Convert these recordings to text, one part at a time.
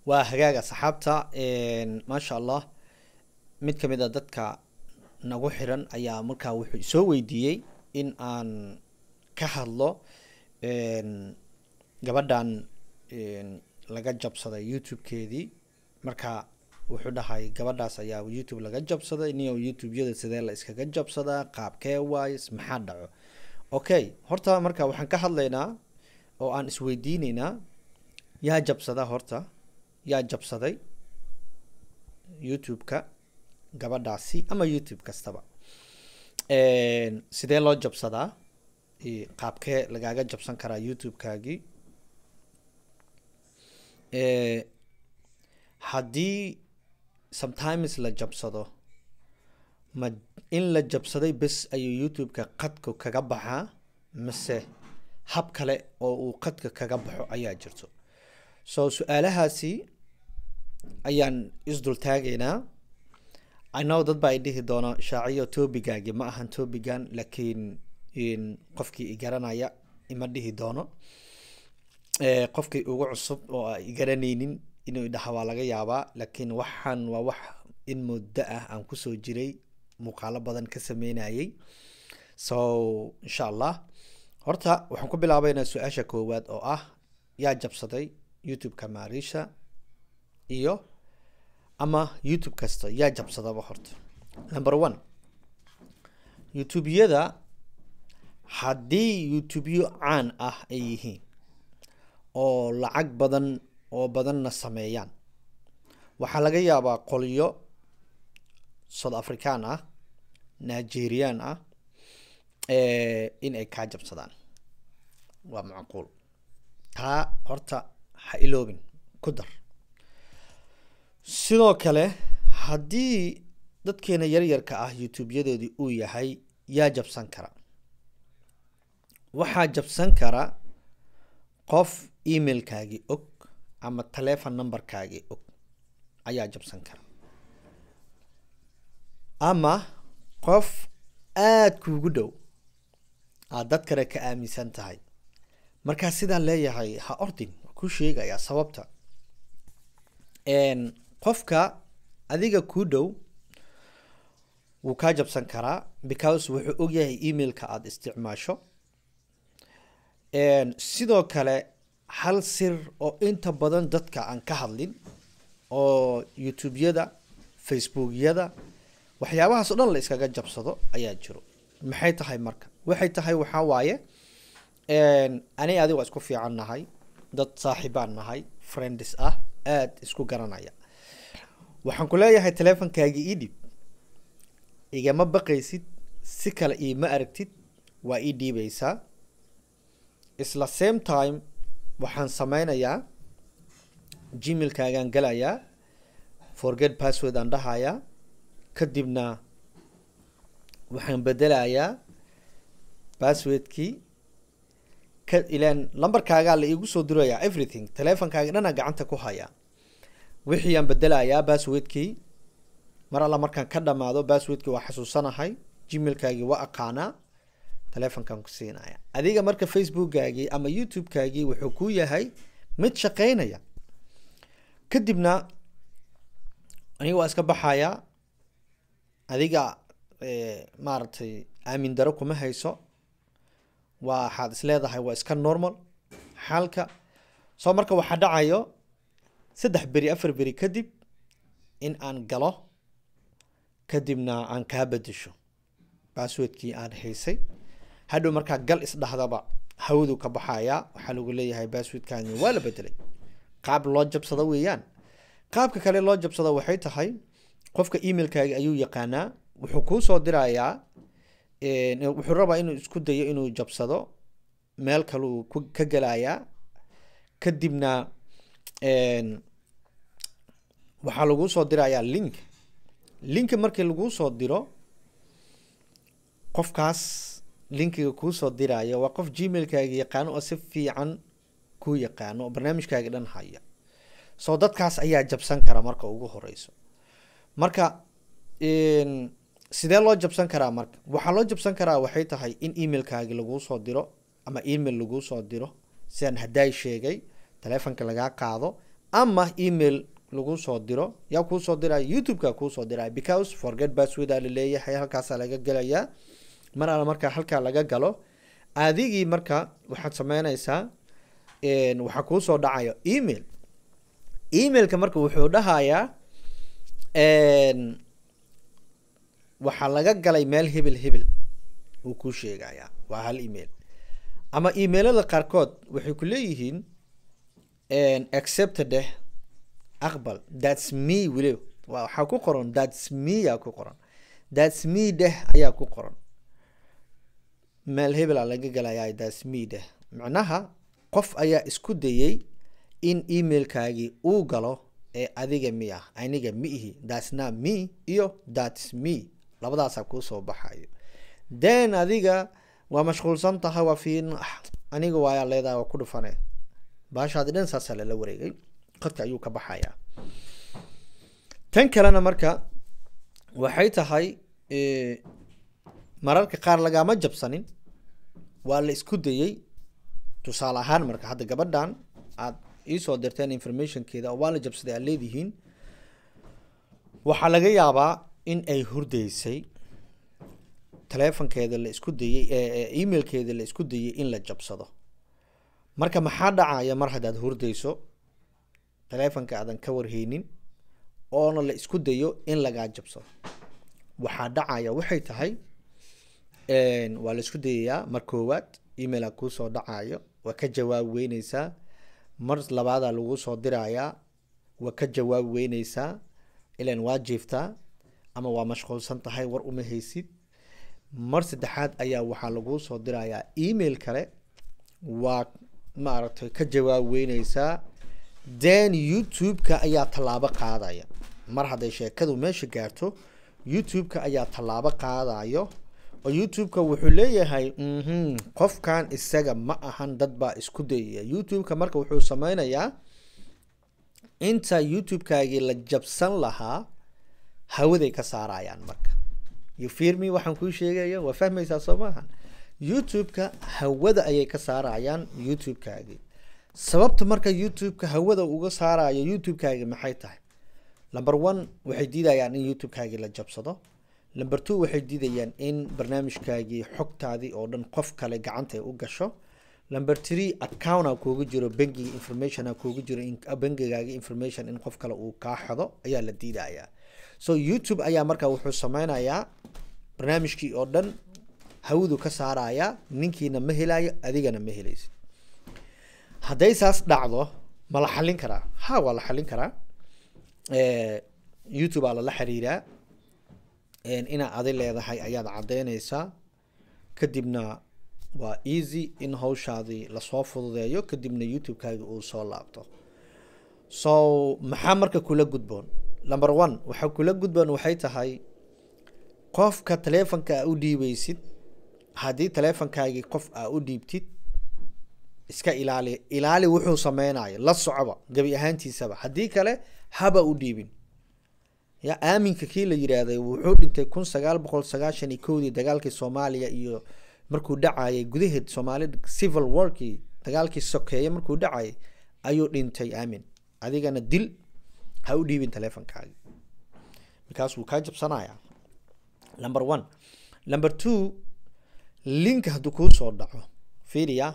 Waa hagaaga saxaabta, maasha Allah. Mid ka mid a dadka nagu xiran ayaa markaa wuxuu soo weydiiyey in aan ka hadlo gabadhan laga jabsaday YouTube-keedii. Marka wuxuu dhahay gabadhaas ayaa YouTube laga jabsaday, niyo YouTube-yada sidee la iskaga jabsadaa, qaabkee waaye, maxaa dhaco? Okay, horta marka waxaan ka hadlaynaa oo aan isweydiineynaa, yaa jabsada? Horta yaa jabsaday YouTube-ka gabadhaasi ama YouTube kastaba? Sidee loo jabsadaa? Qaabkee lagaaga jabsan karaa YouTube-kaagii? Haddii sometimes la jabsado, ma in la jabsaday bes ayuu YouTube-ka qadka kaga baxaa, mise hab kale oo uu qadka kaga baxo ayaa jirto? So su-aalahaasi ayaan isdul taagaynaa. I know dad baa i dhihi doona, "Shaaciyo, topic-gaagi ma ahan topic-gan," laakiin qofkii i garanaya ima dhihi doono. Qofkii ugu cusub oo a i garanaynin inuu idhaha waa laga yaabaa, laakiin waxaan waa wax in muddo ah aan kusoo jiray, muuqaalo badan ka sameynayay. So insha Allah horta waxaan ku bilaabeynaa su-aasha koowaad oo ah, yaa jabsaday YouTube-ka Marisha iyo ama YouTube kasta yaa jabsadaba? Horta number one, YouTube-yada haddii YouTube-yo caan ah ay yihiin oo lacag badan oo badanna sameeyaan, waxaa laga yaabaa qolyo South African ah, Nigerian ah in ay kaa jabsadaan, waa macquul. Taa horta ha iloobin, ku dar. Sidoo kale haddii dadkeena yaryarka ah YouTube-yadoodii uu yahay, yaa jabsan kara? Waxaa jabsan kara qof emailkaagii og ama telephone numberkaagii og ayaa jabsan kara, ama qof aada kuugu dhow aad dad kale ka aaminsan tahay. Markaa sidaan leeyahay, ha ordin, waa kuu sheegayaa sababta. Qofka adiga kuu dhow wuu kaa jabsan karaa because wuxuu ogyahay emailka aada isticmaasho. Sidoo kale hal sir oo inta badan dadka aan ka hadlin oo YouTube-yada, Facebookyada, waxyaabahaas o dhan la iskaga jabsado ayaa jiro. Maxay tahay marka? Waxay tahay, waxaa waaye, ani adiga waa isku fiican nahay, dad saaxiibaan nahay, friends ah, aada isku garanaya. Waxaan ku leeyahay, "Telefonkaagii ii dhib." Igama baqaysid, si kale iima aragtid, waa ii dhiibaysaa. Isla same time waxaan sameynayaa, Gmailkaagaan galayaa, forget password aan dhahayaa, kadibna waxaan bedelayaa passwordkii ka ilaan lambarkaagaa la iigu soo dirayaa everything, telefonkaaga dhanaa gacanta ku hayaa. Wixii aan bedelayaa passwordkii. Mar alla markaan ka dhamaado passwordkii, waa xasuusanahay, Gmailkaagii waa aqaanaa, telefonkaan ku siinaya adiga. Marka Facebookgaagii ama YouTube-kaagii wuxuu ku yahay mid shaqeynaya. Kadibna aniga waa iska baxayaa, adiga maaragtay aamin daro kuma hayso, waxaad is leedahay waa iska normal xaalka. Soo marka waxaa dhacayo 3 beri, 4 beri kadib in aan galo, kadibna aan kaa bedesho passwordkii aan haysay. Hadhow markaa gal isdhahdaba, hawadu ka baxayaa, waxaa lagu leeyahay passwordkaani waa la bedelay. Qaab loo jabsado weeyaan. Qaabka kale loo jabsado waxay tahay, qofka emailkaaga ayuu yaqaanaa, wuxuu kuu soo dirayaa, wuxuu rabaa inuu isku dayo inuu jabsado, meel kaluu ka gelayaa, kadibna waxaa laguu soo dirayaa link. Linka markii laguu soo diro, qofkaas linkiga kuu soo diraayo waa qof Gmailkaaga yaqaano oo si fiican kuu yaqaano oo barnaamijkaaga dhan haya. So dadkaas ayaa jabsan kara marka ugu horeyso. Marka sidee loo jabsan karaa? Marka waxaa loo jabsan karaa waxay tahay in emailkaagi laguu soo diro ama email laguu soo diro, sidaan haddaay sheegay, telefonka lagaa qaado, Ama email lagu soo diro. Yaa kuu soo diraya? YouTube-ka kuu soo diraya, because forget password aa laleeyahay, halkaasaa laga gelayaa. Mar alla markaa halkaa laga galo, adigii marka waxaad sameynaysaa, waxaa kuu soo dhacayo email. Emailka marka wuxuu dhahayaa waxaa laga galay meel hebel hebel, uu kuu sheegayaa. Waa hal email. Ama emailada qaarkood waxay ku leeyihiin accept dheh, aqbal, "That's me." Weliba waxaa ku qoran "That's me" aa ku qoran, "That's me" dheh ayaa ku qoran. Meel hebelaa laga galayaa, "That's me" dheh. Macnaha qof ayaa isku dayay in emailkaagii uu galo ee adiga miya? Aniga ma ihi. "That's not me" iyo "That's me" labadaasaa kuu soo baxayo. Then adiga waa mashquulsan tahay, waa fiin, "Aniga waayaa" leedahay, waa ku dhufane. Baashaadi dhan saasaa lala wareegay, qadka ayuu ka baxayaa. Tan kalena marka waxay tahay, mararka qaar lagama jabsanin, waa la isku dayey. Tusaale ahaan, marka hadda gabadhan aad iisoo dirteen informationkeeda oo waa la jabsaday aad leedihiin, waxaa laga yaabaa in ay hurdaysay, taleefonkeeda la isku dayey, emailkeeda la isku dayey in la jabsado. Marka maxaa dhacaya mar haddaad hurdayso, taleefonka aadan ka warheynin, oona la isku dayo in lagaa jabsado? Waxaa dhacaya waxay tahay, waa la isku dayayaa. Mar koowaad emaila kuusoo dhacayo, waa ka jawaab weyneysaa. Mar labaadaa lagu soo dirayaa, waa ka jawaab weyneysaa, ilan waa jiiftaa ama waa mashquulsan tahay, war uma haysid. Mar saddexaad ayaa waxaa laguu soo dirayaa email kale, waa maaragtay ka jawaab weyneysaa. Then YouTube-ka ayaa tallaabo qaadaya. Mar hadday sheekadu meesha gaarto, YouTube-ka ayaa tallaabo qaadayo, oo YouTube-ka wuxuu leeyahay, "Qofkan isaga ma ahan, dad baa isku dayaya." YouTube-ka marka wuxuu sameynayaa, inta YouTube-kaagii la jabsan lahaa, hawaday ka saarayaan. Marka you feel me? Waxaan kuu sheegaya waa fahmaysaa, soo maahan? YouTube-ka hawada ayay ka saarayaan YouTube-kaagii. Sababta marka YouTube-ka hawada uga saarayo YouTube-kaagi maxay tahay? Number one, waxay diidayaan in YouTube-kaagii la jabsado. Number two, waxay diidayaan in barnaamijkaagii, xogtaadii oo dhan qof kale gacanta ay u gasho. Number three, account a kuugu jiro bangiga, information a kuugu jiro bangigaaga, information in qof kale uu kaa xado ayaa la diidayaa. So YouTube ayaa marka wuxuu sameynayaa, barnaamijkii oo dhan hawadu ka saarayaa, ninkiina ma helayo, adigana ma helaysid. Hadday saas dhacdo, ma la xallin karaa? Ha, waa la xallin karaa. YouTube aa lala xiriiraa, inaa adi leedahay ayaad caddeyneysaa, kadibna waa easy in hawshaadii lasoo fududeeyo, kadibna YouTube-kaagi uu soo laabto. So maxaa marka kula gudboon? Number one, waxaa kula gudboon waxay tahay, qofka taleefonka aa u dhiibeysid, haddii taleefonkaagii qof aa u dhiibtid, iska ilaali, ilaali wuxuu sameynayo, la socoba gebi ahaantiisaba. Haddii kale haba u dhiibin. Ya aaminka kii la yiraahday wuxuu dhintay 1991-dii, dagaalkii Soomaaliya iyo markuu dhacayay gudaheed, Soomaali civil warkii, dagaalkii sokeeye markuu dhacayay ayuu dhintay aamin. Adigana dil, ha u dhiibin taleefonkaagi, because wuu kaa jabsanaya, number one. Number two, link hadduu kuu soo dhaco, fiiriya,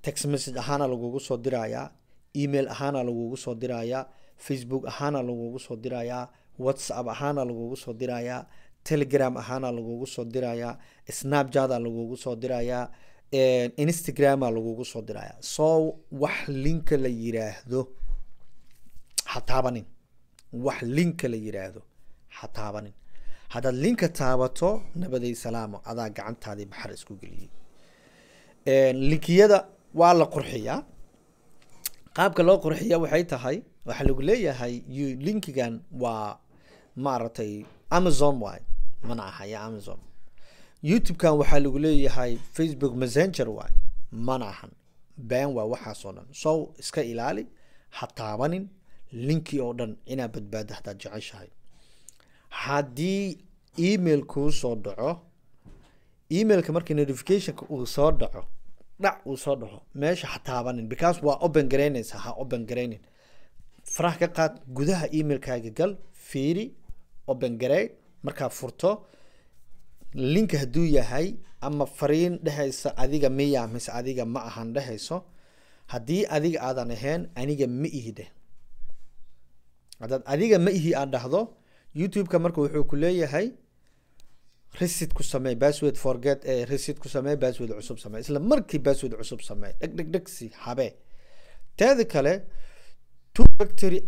text message ahaana lagugu soo dirayaa, email ahaana lagugu soo dirayaa, Facebook ahaana lagugu soo dirayaa, WhatsApp ahaana lagugu soo dirayaa, Telegram ahaana lagugu soo dirayaa, Snapchata lagugu soo dirayaa, Instagrama lagugu soo dirayaa. So wax linka la yiraahdo ha taabanin, wax linka la yiraahdo ha taabanin. Haddaad linka taabato, nabaday, salaamo, adaa gacantaadii baxar isku geliyey. Linkiyada waa la qurxiyaa. Qaabka loo qurxiya waxay tahay, waxaa lagu leeyahay linkigan waa maaragtay Amazon waay, mana ahaya Amazon. YouTube-kan waxaa lagu leeyahay Facebook Messenger waay, mana ahan, been waa waxaas oo dhan. So iska ilaali, ha taabanin linki oo dhan inaa badbaado hadaad jeceshahay. Haddii email kuu soo dhaco, emailka markii notificationka uu soo dhaco, dhac uu soo dhaco, meesha ha taabanin, because waa open garaynaysa. Ha open garaynin. Faraha ka qaad, gudaha emailkaaga gal, fiiri, open garey. Markaa furto link hadduu yahay ama fariin dhehaysa "Adiga miya mise adiga ma ahan?" dhehayso, haddii adiga aadan ahayn, "Aniga ma ihi" dheh. Haddaad "Adiga ma ihi" aad dhahdo, YouTube-ka marka wuxuu ku leeyahay reset ku samee password, forget ee reset ku samee, password cusub samee. Isla markii password cusub samee, dheg dheg dhegsi habee. Teeda kale, two factory,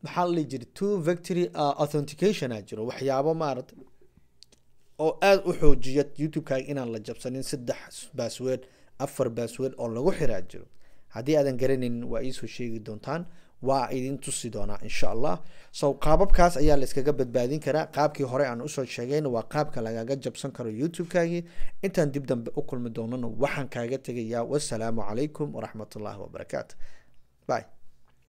maxaa la dhihi jiray, two factory authentication aa jiro, waxyaabo maarata oo aada u xoojiya YouTube-kaaga inaan la jabsanin. Saddex password, afar password oo lagu xiraa jiro. Haddii aadan garanaynin, waa iisoo sheegi doontaan, waa idin tusi doonaa insha Allah. So qaababkaas ayaa la iskaga badbaadin karaa. Qaabkii hore aan usoo sheegayna waa qaabka lagaga jabsan karo YouTube-kaagii. Intaan dib dambe u kulmi doonana, waxaan kaaga tegayaa wasalaamu calaykum waraxmatullahi wabarakaatu. Bye.